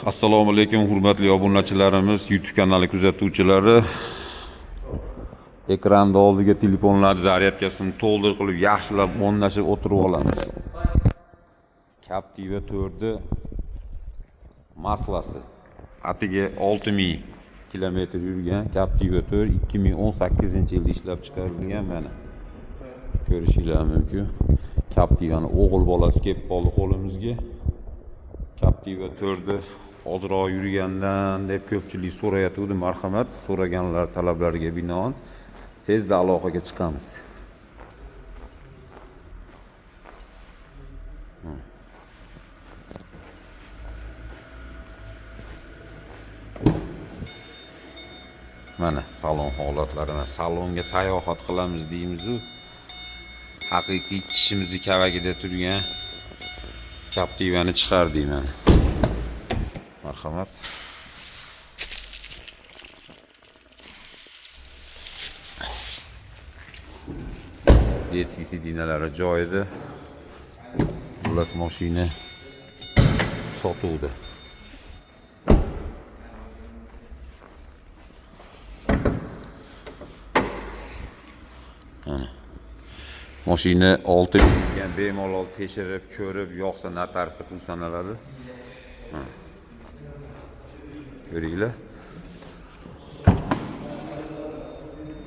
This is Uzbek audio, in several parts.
Assalomu alaykum, hurmatli obunachilarimiz, YouTube kanali kuzatuvchilari. Ekranda oldiga telefonlar zaryadkasini to'ldir qilib, yaxshilab o'rnashib o'tirib olamiz. Captiva 4 maslasi. Atiga 6000 kilometr yurgan Captiva 4 2018-yilda ishlab chiqarilgan mana. Ko'rishinglar mumkin. Captivani o'g'il bolasi kelib qoldi qo'limizga. Captiva 4 ozroq yurgandan deb ko'pchilik so'rayotgandi. Marhamat, so'raganlar talablariga binoan tezda aloqaga chiqamiz. Mana salon holatlari, mana salonga sayohat qilamiz deymiz-u. Haqiqiy tishimizni kavagida turgan Captivani chiqardik mana. Marhamat. Детский sidinalari joyida. Xullas, mashina sotuvda. Mana. Mashina 6 ming bemalol tekshirib, ko'rib, yoqsa notariusda pul sanaladi. Mana. Ko'ringlar.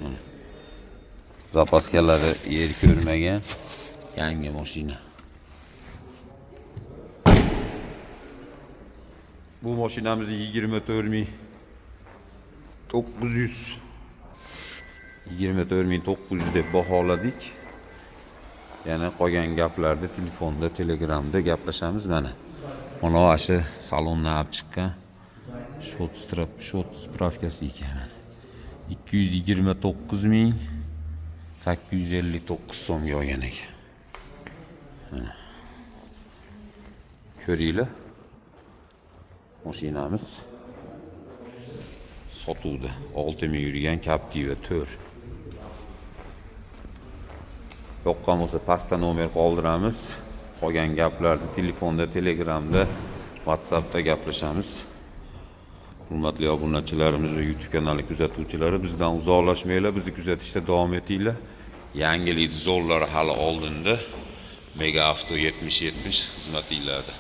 Mana. Zapaskalari yer ko'rmagan yangi mashina. Bu mashinamizni 24 900, 24 900 deb baholadik. Yana qolgan gaplarda telefonda, Telegramda gaplashamiz mana. Mana shu salondan olib chiqqan shot spravkasi ekan mana. 229 859 so'mga olgan ekan. Mana. Ko'ringlar. Mashinamiz sotuvda. 6000 yurgan Captiva 4. Yoqqan bo'lsa pastda nomer qoldiramiz. Qolgan gaplarni telefonda, Telegramda, WhatsAppda gaplashamiz. Hurmatli obunachilarimiz va YouTube kanali kuzatuvchilari, bizdan uzoqlashmanglar, bizni kuzatishda davom etinglar. Yangilik zo'rlari hali oldinda. Mega Avto 7070 xizmatinglarda.